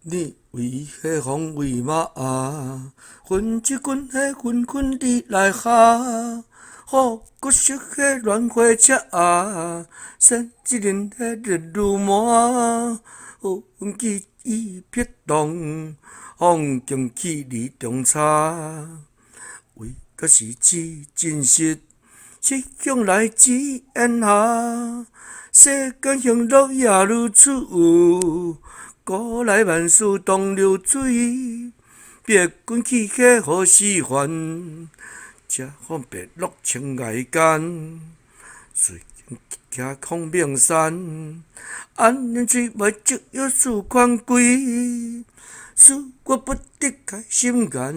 你為何風為馬？分一群彼紛紛你來下，好骨色彼亂花車，仙一人彼熱如麻。風起雨撇動，風景去離中差。為國是指真實，實相來自煙霞。世間享樂也如此，古來萬事當流水。別君去彼何時還？遮方白鹿青崖間，隨徛孔明山。安能吹袂只有事寬貴，使我不得開心顏。